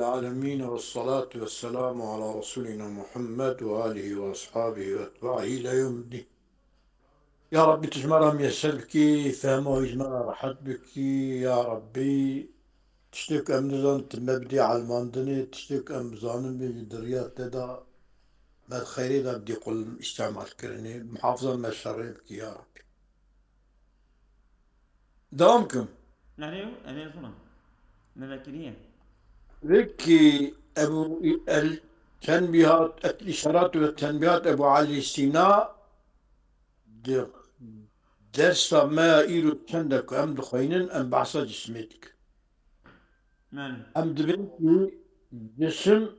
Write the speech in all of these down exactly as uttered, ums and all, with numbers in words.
العالمين، والصلاة والسلام على رسولنا محمد وآله وأصحابه وأتباعه إلى يوم الدين. Ya Rabbî, tu ji me re miyeser bikî, fehma wî ji me re rehet bikî. Ya Rabbî, tiştê ku em nizanin, tu me bidî elmandinê, tiştê ku em bizanin, bê ji diriya te de, me di xeyrê de bidî qul îstemal kirinê. Muhafaza me şerê bikî, ya Rabbî. Dewam kim? Nerê ew? Ev ê zûna. Me vekiriye. Vekî Ebu El Tenbihat, El Îşarat ve Tenbihat Ebu Elî Sîna di dersa me ya îro çend e ku em dixweynin, em behsa cismê dikin. Belê. Em dibin ku cisim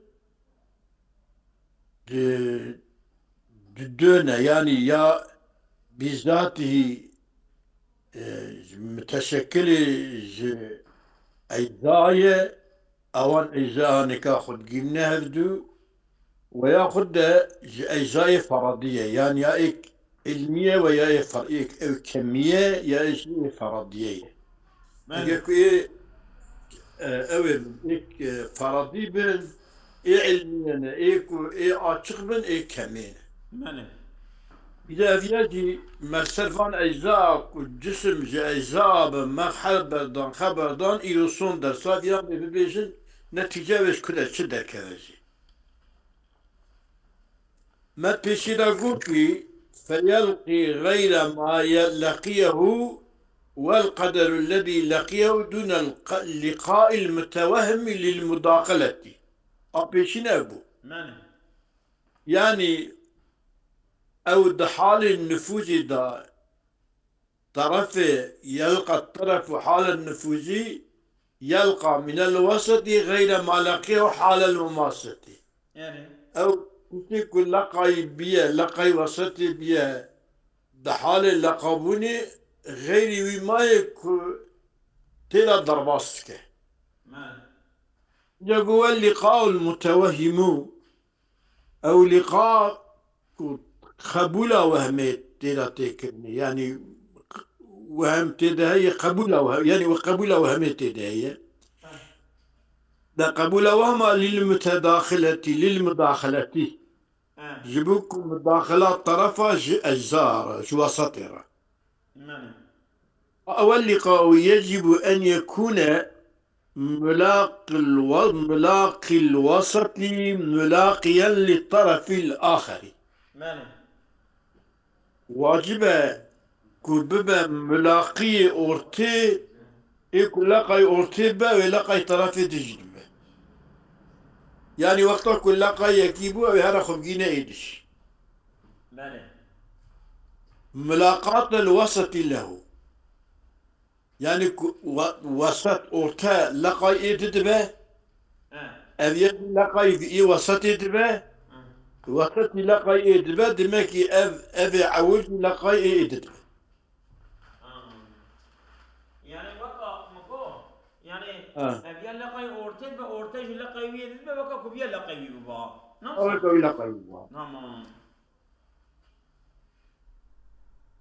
di, di döne, yanî ya bîzatihî, e, muteşekilî ji ecza ye, ewan ecza nika xwe digîne hevdu, we ya xwe de ji eczayê feradî ye, yanî ya êk ilmî ye we ya ê fer-, êk ew kemî ye, ya ê jî ê feradîye ye. Belê. Eger ku ê, e, ew ê bin, êk, e, feradî bin, ê ilmî ye ne, ê ku ê açiq bin, ê kemî ne. Belê. Îde ev ya jî me ser van ecza ku cisim ji ecza be, me her berdan, xeberdan, îro son dersa viyan bê bibêjin, netîce wê ji ku de çi derkeve jî. Me pêşî de got kî, "Feyelqî geyre ma ye-, leqiyehu wel qederu lezî leqiyehu dûnel qa-, liqail mutewehhimi lil mudaxeletî." A pêşîn ev bû. Belê. Yanî ew di halê nifûzê de terefê yelqa terefu halen nifûzî yelqa minel wesatî geyre ma leqiyehu halel mumasetî. Yanî? Ew tiştê ku leqayî biye, leqayî wesatî biye, di halê leqabûnê xeyrî wî mayê ku tê de derbas dike. Me. Îca got, "Wel liqaul mutewehhimû." Ew liqa ku qebûla wehmê tê de tê kirinê, yanî wehm tê de heye, qebûla weh-, yanî we qebûla wehmê tê de heye. De qebûla wehma lil mutedaxiletî, lil mudaxeletî. He. Ji bo ku mudaxela terefa ji ecza re, ji wesatê re. Belê. Ewel liqa yecibu en yekûne mulaqil we-, mulaqil wesatî mulaqiyen li terefil axerî. Belê. Wacib e ku bibe mulaqiyê ortê, ê ku leqay ortê be, wê leqay terefê din jî bibe. Yanî wexta ku leqay yekî bû, ew ê here xwe bigîne ê din jî. Belê. Mulaqatel wesatî lehu. Yanî ku we-, wesat, orte leqay ê di dibe, he, ev yek leqay ê wesatê dibe, he, wesatî leqay ê dibe, demek ki ev, ev ê ewil jî leqay ê, ê di dibe. Ha. Yanî weka min got, yanî, ha, ev ya leqay orte dibe, orte jî leqay wî ê di dibe, weka ku viya leqay wî biba. Nasıl? Weka wî leqay wî biba. Tamam.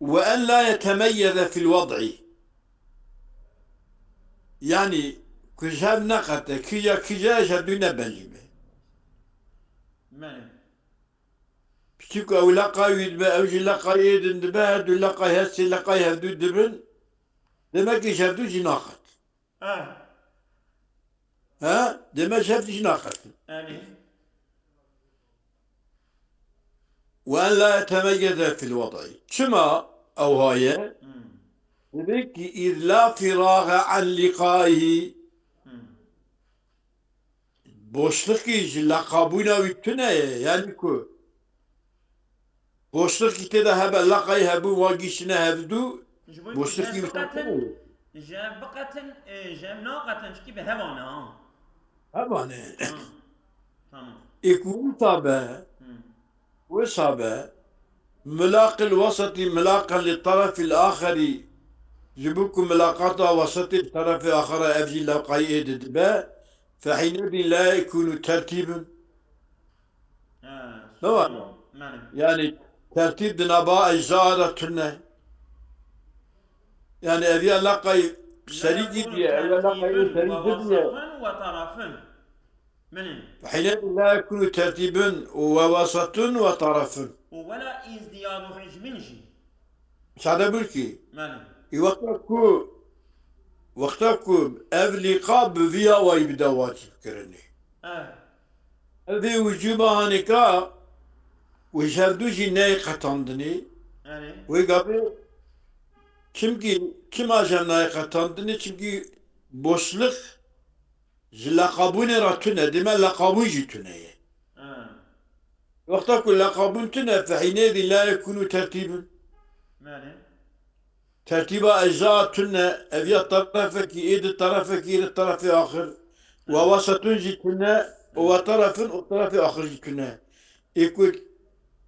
Ve en la yetemeyyeze fil wad'i. Yanî ku ji hev neqete, kîja kîja ji hevdû ne belî be. Belê. Piçî ku ew leqay wî dibe, ew jî leqay ê din dibe, her du leqay, her sê leqay hevdû dibin. Demek ki ji hevdû jî naqet. Eh. He? Deme şev jî naqetin. Elî. Ve en la yetemeyyeze fil wad'i. Çima ew haye? Hmm. Demek ki iz la firaxe an liqaihi. Hmm. Boşlukî ji leqabûna wî tune ye. Yanî ku boşlukî tê de hebe, leqayî hebû, wa gîştine hevdû, boşlukî wî tune ye. Ji hev biqetin, e, ji hev naqetin, çikî bi hev ane, ha. Hev ane. Ha, tamam. Ê ku wisa be, hmm, wisa be, mulaqil wesatî mulaqen li terefil axerî, ji bo ku mulaqata wesatê li terefê axera ev jî leqayî ê di dibe, fehînedî la yekûnû tertîbin. Ha, ne var? Tamam. Yani tertîb di nava ecza de tune. Yani ev ya leqay serî gidiye, ev ya leqay serî gidiye. Ve wasatın ve tarafın. Belê. Hînê la yekûnû tertîbin û we wesatun we tarafin. Û wela îzdiyadu hicmin jî. Sade birkî. Belê. Ê wexta ku wexta ku ev lîqa bi vî awayî bide wacibkirinê. Eh. Ev vê wicûba hanêka û ji hevdû jî neyê qetandinê. Erê. Wê gavê çimkî çima ji hev nayê qetandinê? Çimkî boşlix ji leqabûnê re tune. Dême leqabûn jî tune ye. Eh. Wexta ku leqabûn tune, fehînê dî la yekûnû tertîbin. Belê. Tertîba ecza tune, ev ya terefekî, ê di terefekî, ê di terefê axir. Wa wasatun jî tune, û wa terefin û terefê axir jî tune. Ê ku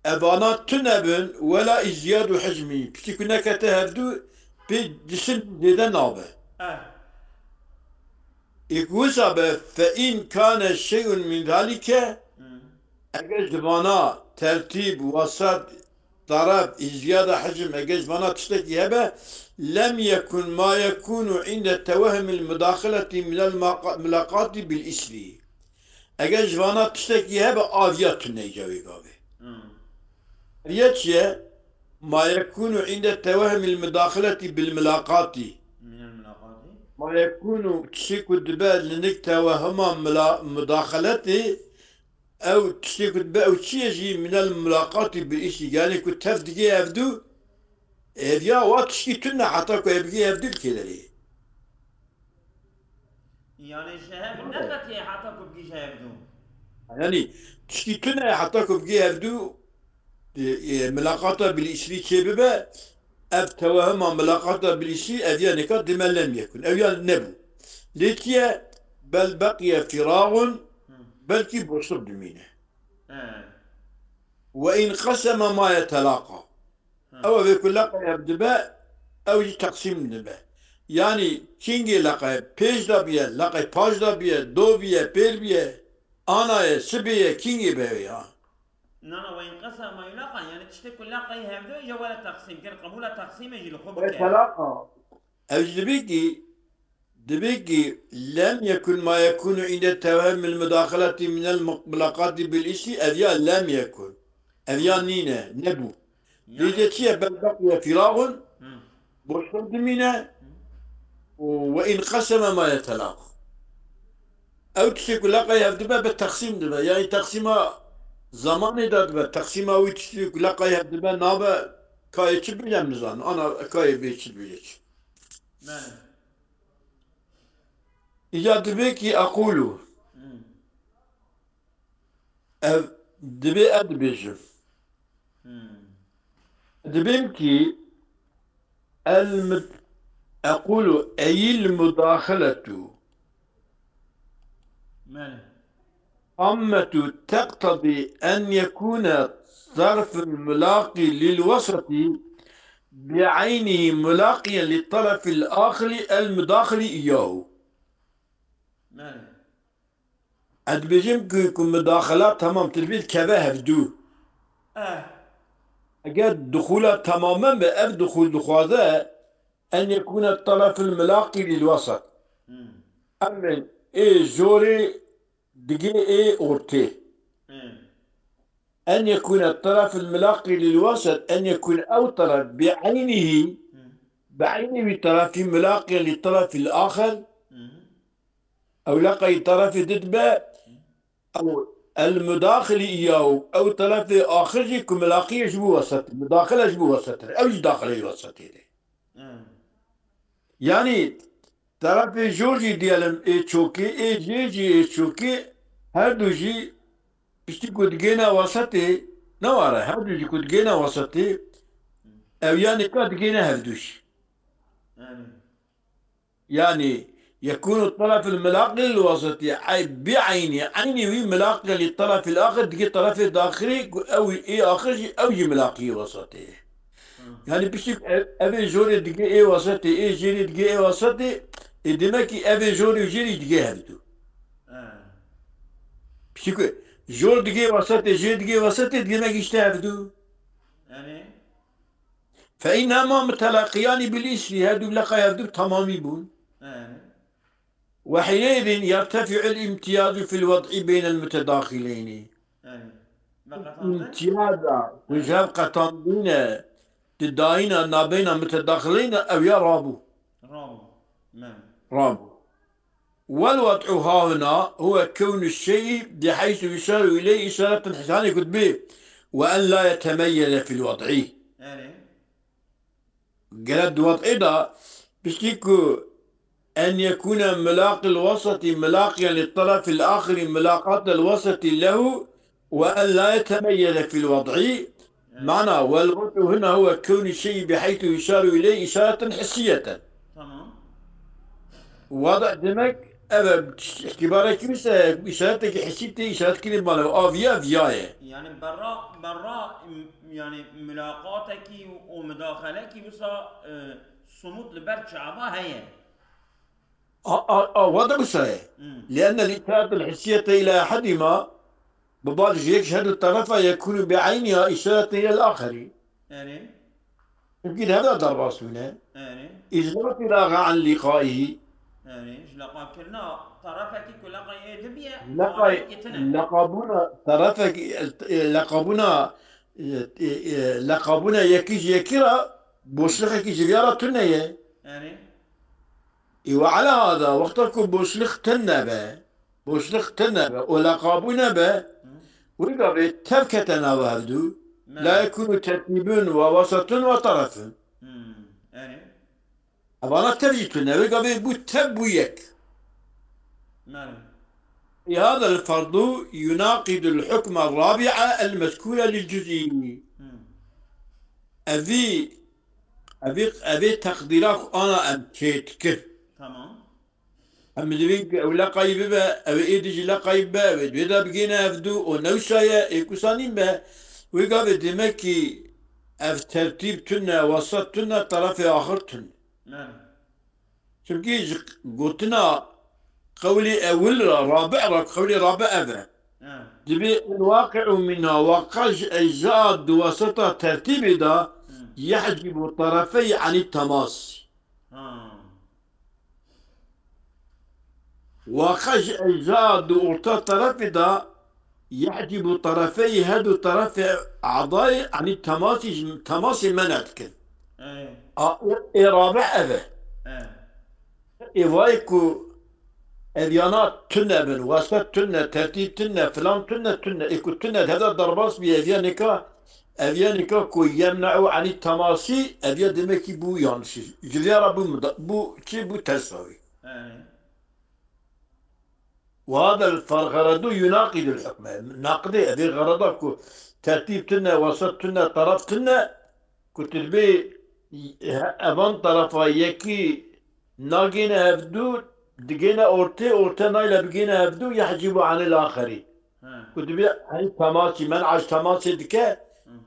evana tune bin, wela îziyad û hicmî. Piştî ku nekete hevdû, pê cisim zêde nabe. Eh. Ê ku wisa be, fe in kane şey'un min zalike, Hı. eger ji vana tertîb, wasat, taraf, îziyada hicm, eger ji vana tiştekî hebe, lem yekun ma yekunu inde tewehhimil mudaxileti minel maqa-, mulaqati bil isri. Eger ji vana tiştekî hebe, aviya tune îca wê gavê. Hı. Riye çi ye? Ma yekunu inde tewehhimil mudaxileti bil mulaqati. Minel mulaqati. Ma yekunu tiştê ku dibe li nik tewehhima mula-, mudaxeletê, ew tiştê ku dibe ew çi ye jî minel mulaqatî bi îşî, yanî ku tev digê hevdû, hêviya wa tiştî tune heta ku ev bigê hevdû dikê derê. Yani ji hev neqetiye heta ku bigîje hevdû. Yanî tiştî tune heta ku bigê hevdû, e, e, milaqata bil îşrî çê bibe, ev tewehima milaqata bil îşrî ev ya nika dime lem yekun. Ev ya nebû. Lê çi ye? Bel beqiye firaxun, belkî boşluk dimîne. He. Ve in qeseme ma yetelaqa. Hı. Ew vê ku leqay hev dibe, ew jî teqsîm dibe. Yanî kîngê leqay pêş de biye, leqay paş de biye, do biye, pêl biye, ana ye, sibê ye, kîngê be ya. Nana ve in qeseme ma yulaqa, yani tiştê ku leqay hevdû îja were teqsîm kir, qebûla teqsîmê jî li xwe Ve bike. telaqa. Ev jî dibê kî, dibê kî lem yekun ma yekunu inde tewehhimil mudaxeleti minel mu-, mulaqati bil îşî, ev ya lem yekun. Ev ya nîne, nebû. Yani Dêce çi ye? Bel beqiye firaxun, Hı. boşluk dimîne. Û ve in qeseme ma yetelaq. Ew tiştê ku leqay hev dibe, bi teqsîm dibe. Yani teqsîma zamanê de dibe. Teqsîma wî tiştê ku leqay hev dibe nabe, kayê çi bêje em nizanin. Ana kayê bê çi bêje çi. Belê. Îca dibê kî eqûlu. Hı. Ev dibê ez dibêjim. Hı. Dibêm kî el mid-, eqûlu eyil mudaxeletu Belê. tammetu teqtedî en yekûne zarful mulaqî lil wesatî bi eynî mulaqiyen li tarafil axirî el mudaxilî îyahu. Belê. Ez dibêjim ku, ku mudaxela temam, tu dibê keve hevdû. Eh. Eger dixûla temamen be, ev dixûl dixwaze en yekûne tarafil milaqî lil wesat. Hı. Em ê jorê digê ê ortê. Hı. En yekûne tarafil milaqî lil wesat, en yekûne ew taraf bi eynihî, Hı. bi eynî wî tarafî milaqî li tarafil axir. Hı. Ew leqayî tarafê di dibe, ew el mudaxilî îyahu, ew tarafê axir jî ku milaqî ye ji bo wesat, mudaxile ji bo wesat e, ew jî daxileyî wesatê de. Hı. Yanî tarafê jor jî diyelim ê çokê, ê jê jî ê çokê, her du jî piştî ku digêne wesatê, ne were, her du jî ku digêne wesatê, ew yanî ka digêne hevdû jî. Yani. Yani yekûnu tarafil milaqî lil wesatî, ey, bi eynî, eynî wî milaqî li tarafil axir, digê tarafê daxirî ku ew ê axir jî, ew jî milaqî wesatê. Yani piştî ev, evê jorê digê ê wesatê, ê jêrê digê ê wesatê, ê demekî evê jorê û jêrê digê hevdû. Ha. Piştî ku jor digê wesatê, jêr digê wesatê, demekî işte hevdû. Yani. Fe innema mutelaqiyani bil isri, her du leqay hevdû tamamî bûn. Yani. وحينئذ يرتفع الامتياز في الوضع بين المتداخلين. Yani, me qetandin. Îmtiyaza ku ji hev qetandine di dayîna nabeyna mitedaxileyna ew ya rabû. Rabû. Me. Rabû. والوضع هاهنا هو كون الشيء بحيث يشار إليه إشارة حسانة كتبه وأن لا يتميز في الوضع. Erê. Gere di wad'ê de piştî ku أن يكون ملاقي الوسط ملاقيا للطرف الآخر ملاقاة الوسط له وأن لا يتميز في الوضع. معنى والوضع هنا هو كون الشيء بحيث يشار إليه إشارة حسية. Tamam. Wada demek, ev e, îtibarekî wisa, îşaretekî hissî tê îşaret kirin bana, a viya, viya ye. Yani berra, berra, m- yani mülaqatekî û müdaxelekî wisa e, somut li ber çava heye. A, a, a, wada wisa ye. Hmm. لأن الإشارة الحسية إلى أحدهما ببال ji yek ji her du terefa يكون بعينها إشارة إلى الآخر. Erê. Çimkî di hev de derbas bûne. Erê. إذ لا فراغ عن لقائه. Erê. Ji leqakirina terefekî ku leqay ê dibiye. Leqay, Fadayê tine. leqabûna terefek, e, leqabûna, e, e, e, leqabûna yekî ji yekî re boşlixekî ji viya re tune ye. Erê. Ê, وعلى هذا wexta ku boşlix tune be, boşlix tune be û leqabû nebe, wê gavê tev kete nava hevdû, Me. لا يكون ترتيب ووسط وطرف. Hmm. Erê. Evana tev jî tune, wê gavê bû tev bû yek. Merê. هذا الفرض يناقض الحكم الرابع المذكور للجزئي. Hmm. Evî, evî, evê teqdîra ku ana em çêdikir. Tamam. Em dibin ku ew leqayî bibe, ew ê dî jî leqayî bibe, ew ê dibê de bigêne hevdû û newşaye, ê kusanîn be. Wê gavê demek ki ev tertîb tune, wesat tune, terefê axir tune. Merê. Çimkî ji gotina qewlê ewil re, rabi re, qewlê rabi ev e. Ha. Dibê الواقع منها, waqa ji ecza di weseta tertîbê de, Hmm. يحجب طرفيه عن التماس. Ha. Waqa ji ecza di orta terefê de يحجب طرفيه, her du terefê adayê, anî temasî, temasê mena dikin. Erê. A, ê, ê rabe ev e. Erê. Ê vayê ku evyana tune bin, wesat tune, tertîb tune, filan tune, tune. Ê ku tune di hevde derbas bî, eviya nêka, eviya nêka ku يمنع عن التماس, eviya demekî bû yanlişî. Ji vê re bû muda-, bû çi bû ters wî. Erê. وهذا الغرض يناقض الحكم. Naqidê evê xereda ku tertîb tune, wesat tune, teref tune, ku tu dibê evan terefa yekî nagêne hevdû, digêne ortê, orte nayle bigêne hevdû, يحجب عن الآخر. Ha. Ku dibê herî temasî, men'a ji temasê dike,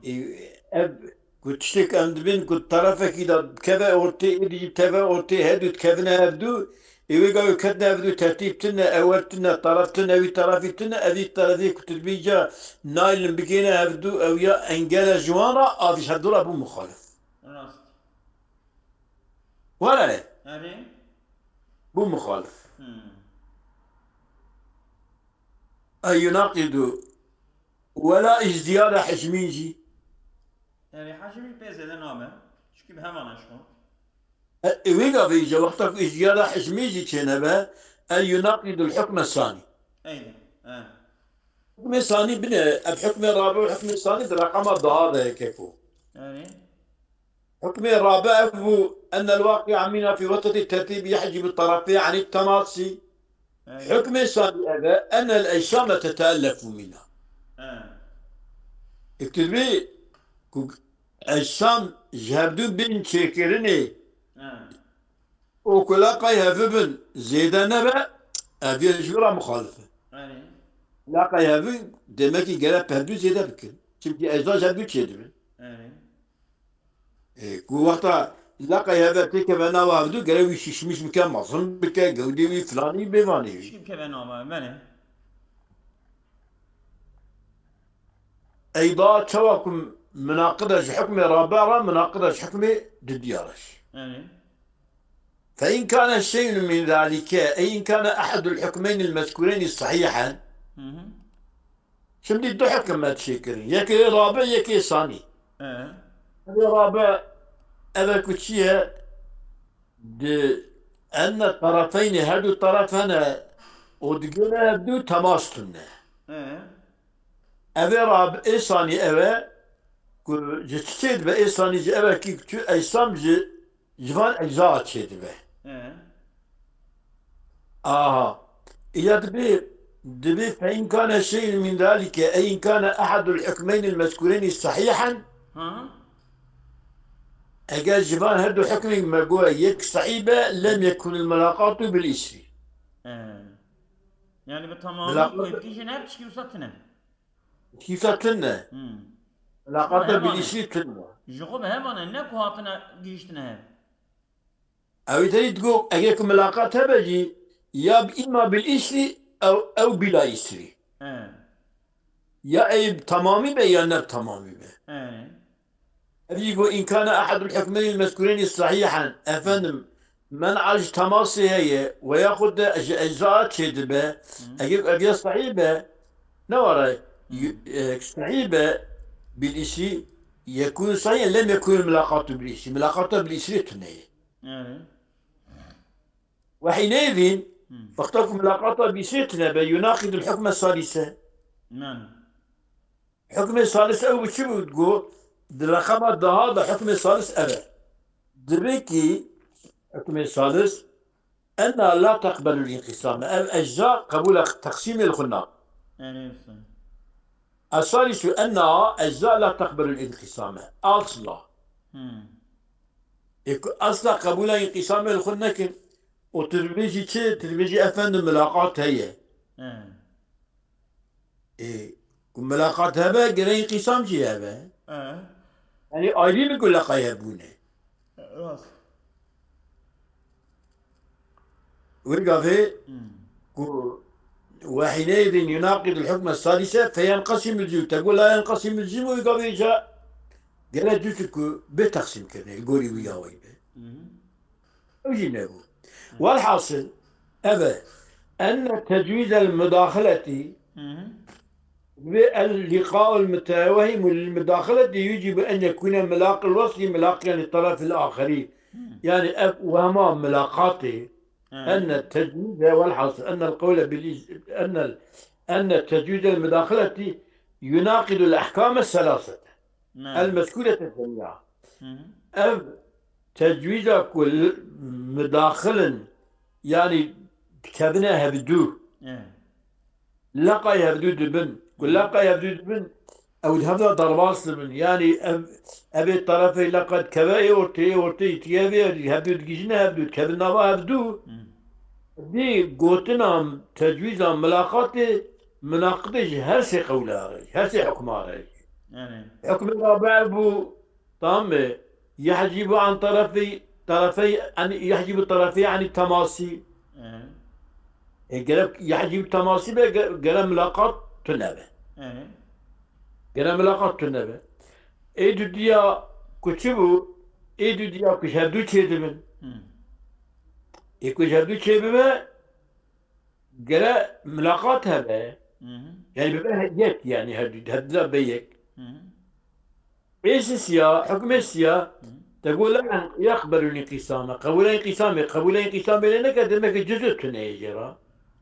e, ev ku tiştek em dibin ku terefekî de keve ortê, êdî jî teve ortê, her du dikevine hevdû, ê wê gavê ketine hevdû tertîb tune, ewel tune, teref tune, wî terefî tune, evî terefî ku tu dibî ca naylin bigêne hevdû, ew ya engele ji wan re, avî ji hevdû re bû muxalif. Rast. Were, Erê. bû muxalif. Hmm. Ey yunaqidu wela îzdiyada hicmîn jî. Erê, hicmî pê zêde nabe. Çikî bi heman eşko. E, e, wê gavê jî wexta ku îzdiyada hicmî jî çênebe, ey yunaqidul hukme sanî. Eyne. He. Hukmê sanî bine, ev hukmê rabe û hukmê sanî di reqama daha de ye keko. Erê. Hukmê rabe ev bû, enel waqi'a mina fî weseti tertîbî yehcibut terefê anî temasî. Erê. Hukmê sanî ev e, enel eşame teteellefu mina. He. Ê tu dibê ku eşam ji hevdû bên çêkirinê He. û ku leqay hevi bin zêde nebe, ev yê ji vira muxalif e. Erê. Leqay hevi demekî gerek hevdû zêde bikin. Çimkî ecza ji hevdû çêdibin. Erê. Ê, ku wexta leqay heve têkeve nava hevdû, gerek wî şişmiş bike, mezin bike, gewdê wî filanî bêvanê wî. Çikî bikeve nava, belê. Ey da çawa ku minaqide ji hukmê rabe re, minaqide ji hukmê didiya re jî. Erê. فإن كان شيء من ذلك، أي إن كان أحد الحكمين المذكورين صحيحا. Hı hı. Şimdi du hüküm me çêkirin. Yekê rabi, yekê sanî. Ee? Evê rabi, eve ku çi ye? Di enne tarafeynê, her du taraf hene û digihine hev du temas tune. Ee? Evê rabi, ê sanî eve ku ji çi çêdibe, ê sanî ji eve kî çi eysam ji, ji van ecza çêdibe. Ee? Aha. Ya dibê, dibê fe in kane şey'un min zalike, ey in kane ahadul hukmeynil mezkureyni sahihen. Ha? Eger ji van her du hukmên me goye yek sahî be, lem yekunil mulaqatu bil îsrî. Ee. Yani bi tamamî Mulaqat- ku bikî ji nev tişkî wisa tine. Kîsa tune. Hmm. Mulaqata Heman e. Bilîşî tune. Ji xwe bi heman e, ne ku hatine gihiştine hev. Ew ê te digo, eger ku mulaqat hebe jî, ya bi îma bil îsrî, ew, ew bila îsrî. He. Ya ey bi tamamî be, ya ne bi tamamî be. He. Ev jî got, in kane ahadul hukmeynil mezkureyni sahihen. Efendim, men'a ji temasê heye, ve yaxud de ji ecza çêdibe. Hı. Eger ev ya sahî be, ne wara, Hı. y-, e, sahî be, bil îsrî, yekûn sahihen, lem yekûn mulaqatu bil îsrî. Mulaqata bil îsrî tune ye. Evet. Ve hineyvîn, Hı. wexta ku mulaqata bil îsrî tune be, yunaqidul hukme salise. Yani. Hukmê salis ew bi çi bû? Got, di reqema daha de hukmê salis ev e. Dibê kî hukmê salis, enna la teqbelul înqîsame. Ev ecza qebûla teqsîmê li xwe nake. Erê wisa. Esalisu enna ecza la teqbelul înqîsame. Asla. Hmm. Ê ku asla qebûla înqîsamê li xwe nekin, û tu dibêjî çi? Tu dibêjî efendim milaqat heye. He. Ê, ku milaqat hebe, gere înqîsam jî hebe. He. Yanî ayrî li ku leqay hebûne. Rast. Wê gavê Hmm. ku ve hineyvîn yunaqidul hukme salise feyenqesimul cuz'u. Te got la yenqesimul cuz'u, wê gavê îca gere cuz'u ku bê teqsîm kirine, li gorî wî ya wî be. Hı hı. Ew jî nebû. Welhasil, ev e, enne tecwîzel mudaxileti Hı hı. ve el liqa'ul mutewehhimu lil mudaxileti yucibu en yekune milaqil weslî milaqiyen li tarafil axeri. Hı. Yani ev wehma milaqatê, Hı. enne tecwîze welhasil, enne el qewle bil iz-, enne el, enne tecwîzel mudaxileti yunaqidul ahkame selasete. Hı. El mezkurete cemia. Hı hı. Ev tecwîza ku li, midaxil in, yanî dikevine hevdû. Evet. Leqay hevdû dibin. Ku Hı. leqay hevdû dibin, ew di hev de derbas dibin. Yanî ev, ev ê terefê leqa dikeve ê ortê, ê ortê îtiye vê, hevdû digihîjine hevdû, dikevin nava hevdû. Hı. Dî gotina tecwîza milaqatê, minaqidê ji her sê qewla re, her sê hukma re. Yani. Hukmê rabi bû, tamam mı? Yehcibu an tarafî, tarafey, yani yehcibu tarafey yani temasi. Hı. E, gerek yehcibu temasi be, ge-, gere milaqat tune be. Hı. Gere milaqat tune be. Ê dudiya ku çi bû? Ê dudiya ku ji hevdû çêdibin. Hı. Ê ku ji hevdû çêbibe, gere milaqat hebe. Hı hı. Yani bibe yek, yani her du, her du be yek. Hı hı. Ê sisiya, hukmê siya, Hı hı. te got la yeqbelul înqîsame. Qebûla înqîsamê, qebûla înqîsamê lê neke, demek ki cüz'u tune ye jê re.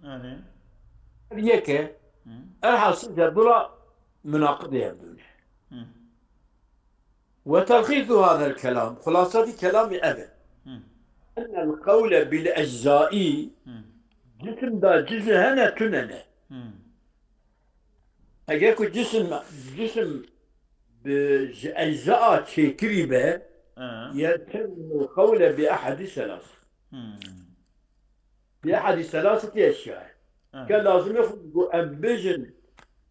Yani. Ev yek e. Hı hı. Elhasil jê dula munaqidê hevdû ne. Hı. Ve telxîsu hadel kelam, xulasa vî kelamê ev e. Hı. Ennel qewle bil eczai, Hı. cisim da cizî hene tune ne. Hı. Eger ku cisim, cisim bi, ji eczaa çêkirî be, Hı. yeltezimul qewle bi ehadî selas. Hı. Bi ehadî selaseti eşya ye. Evet. Ke lazimê xwe ku em bêjin,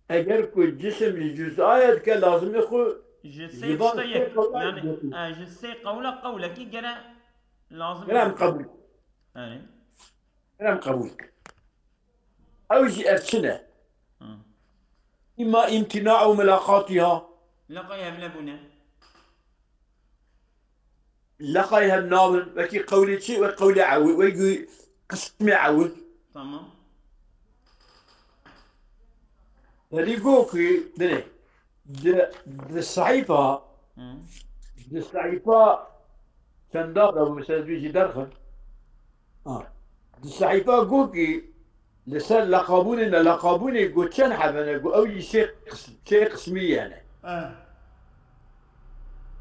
eger ku cisim ji cüz'a ye, dike lazimê xwe Ji sê ji van tişta sê yek, qewla yani, gotin. E, ji sê qewla qewlekî gere lazim Gere em qebûl. Yani. Gere em qebûl. Ew jî ev çi ne? Hı. Îma îmtina û milaqatî ha. Leqay hevle bûne. leqay hev nabin, wekî qewlê çi, wek qewlê ewil, wek qismê ewil. Tamam. Herî go ku, dinê, di, di sehîfa, Hı. di sehîfa çenda de bû, mesela, dû jî derxin. Ha. Di sehîfa go ki, li ser leqabûnê, ne leqabûnê go çend hebe ne, go ew jî sê qis-, sê qismî ye ne. Eh.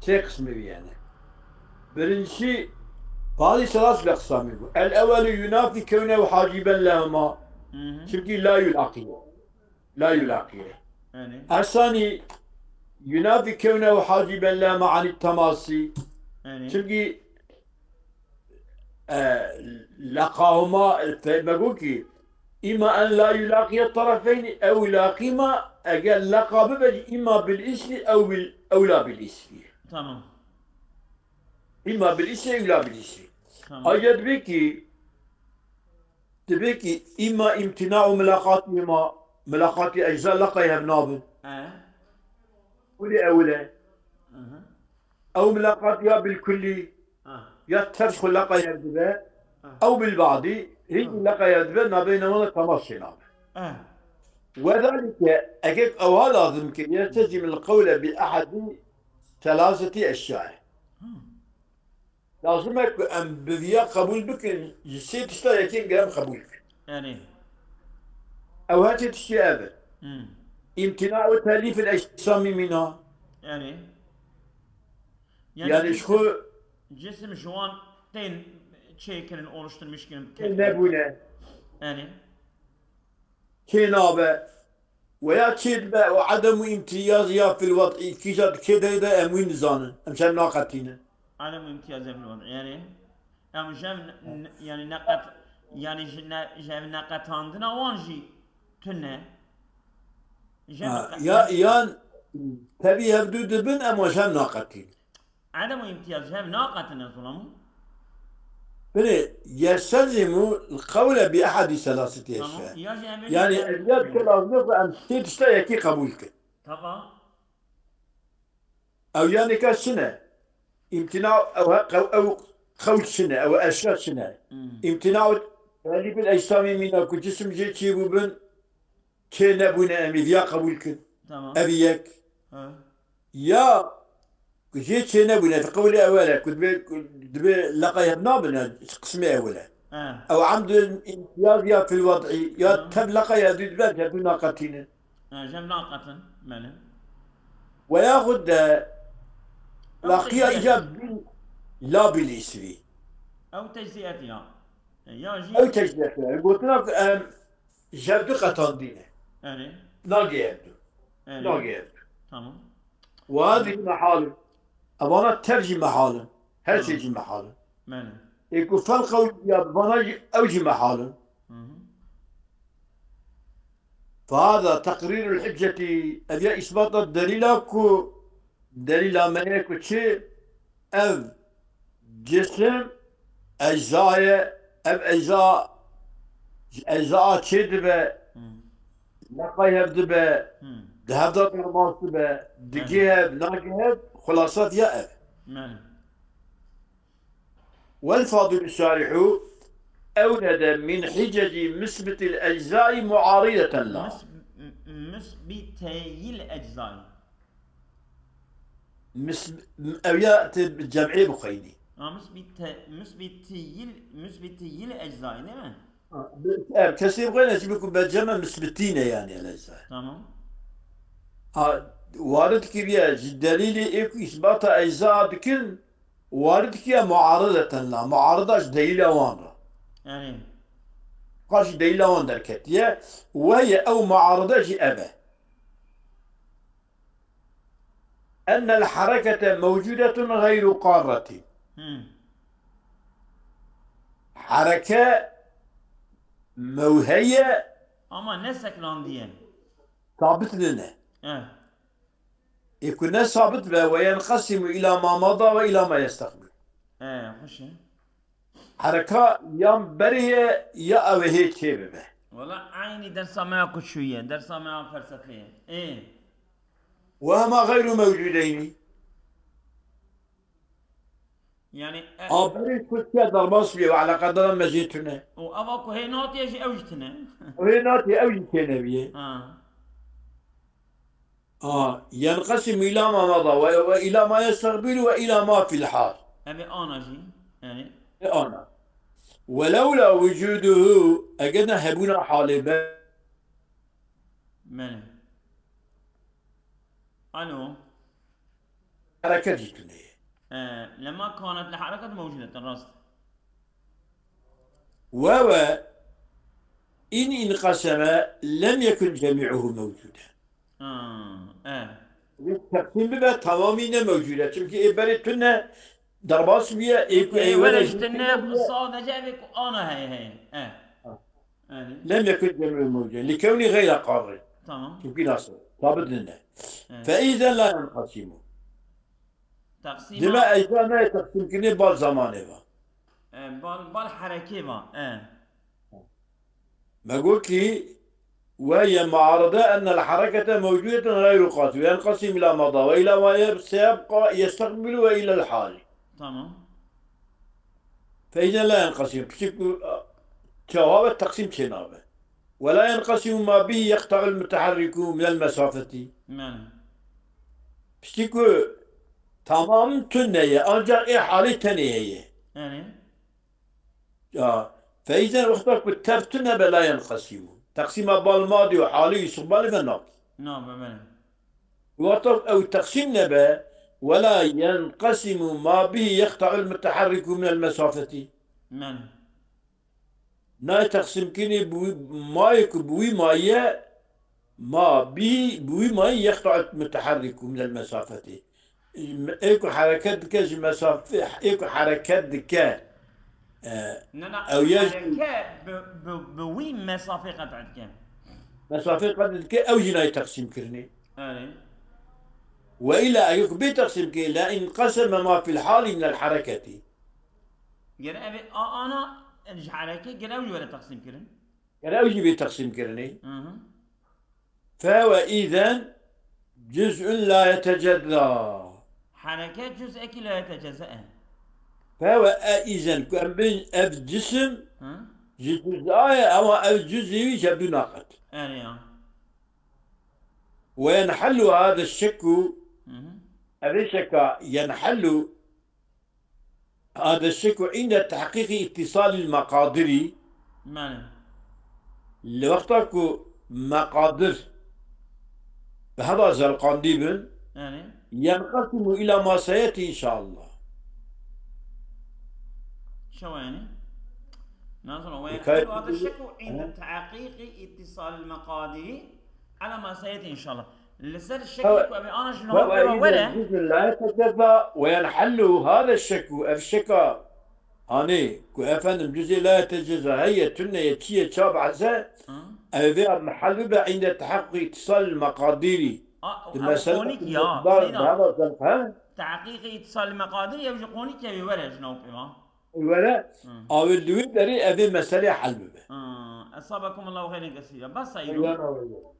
Sê qismî ye ne. Birincisi, bazı selas leqsamî go. El ewelu yunafi kewnehu haciben lehuma. Hı hı. Çimkî la yulaqiye. La yulaqiye. Yani. Esani yunafi kewnehu haciben lehuma anit temasi. Yani. Çimkî, e, leqahuma, e, me got ki, îma en la yulaqiye tarafeyni ew yulaqîma, eger leqa bibe jî îma bil ismi ew bil, ew la bil ismi. Tamam. Îma bil ismi ew la bil ismi. Tamam. Ayrıca dibe ki, dibe ki, îma imtina'u mulaqatihima, mulaqatî ecza leqay hev nabin. E? Kulî ewil e. Hı hı. Ew mulaqat ya bil kullî, Ha. ya tev xwe leqa hev dibe, Ha. ew bil badî, hîn Ha. leqa hev dibe, nabeyna wan de temas çênabe. Ha. Wedalike, ekek ewa lazim ke yeltezim el qewle bi ehedî selaseti eşyae. Ha. Lazim e ku em bi viya qebûl bikin, ji sê tişta yekê em qebûl bikin. Yani. Ew her sê tiştî ev e. Hmm. İmtina ve telif el eşsami mina. Yani. Yani Yani cisim, şu cisim şu an tên çêkirin, oluşturmuş kirin. Nebûne. Yani. Çê nabe. Weya çê dibe û edem û îmtiyaz ya fil wed'î kîja dikê de de em wî nizanin. Em şer naqetînin. Edem û îmtiyaz ya fil wed'î. Yani, em jev ne-, ne-, yani neqet-, yani ji ne-, jev neqetandina wan jî tune. Jev Ha, neqet-, ya, yani yan tevî hevdû dibin em wan jev naqetînin. Edem û îmtiyaz ji hev naqetine, zulamû. Binê, yelsezimu qewle bi ehadî selaseti Tamam. eşya. Ya jî em ê Yani, jî ev ya dike lazim yok em sê tişta yekî qebûl kin. Tamam. Ew yanî ka çi ne? İmtina ew he-, ew, ew qewl çi ne? Ew eşya çi ne? Hmm. İmtina ew telîbil ecsamî mîna ku cisim jê çî bûbin, çê nebûne em ê viya qebûl kin. Tamam. Ev yek. Ha. Ya ku jê çê nebûne, di qewlê ewel e, ku dibê, ku dibê leqay hev nabin, e, qismê ewel e. Ha. Ew emdin îmtiyaz ya fil wed'î, ya Hı. tev leqay hev dû dibe, hev dû naqetînin. Ha, jev naqetin, belê. Ve yaxud de Ew laqiya tecrîh. îca bil, la bil isvi. Ew tecrîh ya. E, ya jî Ew tecrîh e. Gotina ku em jev du qetandîne. Erê. Nagê ev du. Erê. Nagê ev du. Tamam. Ve hadî mehalin. Evana tev jî mehalin. Her şey Tamam. jî mehalin. Belê. Ê ku fel qewl ya vana jî ew jî mehalin. Hı hı. Fehada teqrîrul hiccetî, ev ya îsbata delîla ku, delîla me ye ku çi? Ev cisim ecza ye, ev ecza, ji ecza çê dibe, Hmm. leqay hev dibe, Hmm. di hev de dermas dibe, digê hev, nagê hev, xulasa ya ev. Belê. والفاضل الشارح أورد من حجج مثبت الأجزاء معارضة لها. Mis-, m-, misbiteyil eczai. Mis-, ew ya te bi cem'ê bixweyî. Ha, misbite-, misbitiyil, misbitiyil eczai, değil mi? Ha, bi-, ev kesê bixweyne, çi biku be cem'e misbitîne yani el eczai. Tamam. Ha, warid kiriye, ji delîlê ê ku îsbata ecza dikin, Warid kiye muarideten la, muarida ji delîla wan re. Yani. Karşî delîla wan derketiye. Ve ye ew muaride jî ev e. Ennel harekete mewcudetun gayru qarretin. Hmm. Hareke mewheye Ama ne seklandiye. Sabit nine. Eh. Ê ku ne sabit be, ve yenqesimu ila ma mada ve ila ma yestekbil. E, xweş e. Hereka yan berê ye, ya ew ê hê çê bibe. Wala eynî dersa me ya kuçû ye, dersa me ya felsefê ye. Ê. Ve hema gayru mewcudeyni. Yani, e, A berê ku çiya derbas bûye ve eleqedara me jê tune. û eva ku hê natiye jî ew jî tune. Wê natiye ew jî têne bûye. Ha. A, yenqesimu ila ma mada ve, ve ila ma yestaqbilu ve ila ma fil hal. Ev ê ana jî. Yani, E ana. Ve lewla wucuduhu, eger ne hebûna halê be, belê. Alo. Hereket jî tune ye. E, lema kanet li hereket mewcudetin, rast. Ve ve in inqeseme lem yekun cemi'uhu mewcude. Ha, e. Teqsîm bibe, tamamî ne mewcud e. Çimkî ê berê tune derbas bûye, ê ku ê were jî tune, sadece ev ê ku ana heye heye. E. Yani, lem yekun cemi'uhu mewcud. Li kewnî gayre qabil. Tamam. Çimkî nasıl? Sabit nine. Evet. Fe izen la yenqesimu. Teqsîma Dime ecza ne teqsîm kirinê bal zamanê va. E, bal, bal herekê va. E. Me got ki, ve ye muarede ennel herekete mewcudeten gayru qati ve yenqesim ila mada ve ila ma ye-, seyebqa yestaqbilu ve ilel hal. Tamam. Fe izen la yenqesim. Piçik ku çawa ve teqsîm çênabe. Ve la yenqesimu ma bihi yeqta'ul muteharriku minel mesafeti. Yani. Piçik ku tamam tune ye, ancak ê halî tenê heye. Yani. Ya, fe izen wexta ku tev tune be la yenqesimu. Teqsîma bal madî û halî û istiqbalî ve nake. Nabe, belê. Wexta ew teqsîm nebe, ve la yenqesimu ma bihi yeqta'ul muteharriku minel mesafeti. Belê. Nayê teqsîmkirinê bi wî mayê ku bi wî maye ma bî, bi wî mayî yeqta'ul muteharriku minel mesafeti. Ê ku hereket dike ji mesafê, ê ku hereket dike, e, Ne, ne, ew ya hereke bi, bi, bi wî mesafê qet dike. Mesafê qet dike, ew jî nayê teqsîmkirinê. Erê. Ve ila eger ku bê teqsîmkirinê, la inqeseme ma fil halî minel hereketi. Gere ev ê a ana ji hereke gere ew jî were teqsîm kirin. Gere ew jî bê teqsîmkirinê. Hı hı. Fe ve izen cüz'un la yetecezza. Hereke cüz'ekî la yetecezza e. Fe ve e izen ku em bê ev cisim Hı? ji cüz'a ye, ama ev cüz'î wî ji hevdû naqet. Erê ya. Ve yenhellu hada şekku, Hı hı. ev şeka yenhellu hada şekku inde tehqiqi ittisalil meqadiri. Belê. Li wexta ku meqadir bi heva zelqandî bin, Yani. yenqesimu ila ma seyeti inşallah. Şewa yani. Nazanin, ve Hikaye- yenhellu hada şekku inde tehqiqi ittisalil meqadiri ala ma seyeti inşallah. Li ser şeklê ku ev ê ana ji niha pê ve were. Cüzün la yetecezza ve yenhellu hada şekku, ev şeka, hani ku efendim cüz'ê la yetecezza heye, tune ye, çi ye, ça behse, Hı? ev vê mehel bibe inde tehqiqi ittisalil meqadiri. A, Di ew mesele qonik ku ya, dar Seyda. Dava zelf he? Tehqiqi ittisalil meqadiri ew ji qonik ew ê were ji nav pê ve. Were, Hı. Awê li wê derê ev ê meselê hel bibe. Hı. Esabekumullahu xeyren kesîra. Bes Seyda. Eyvallah, eyvallah.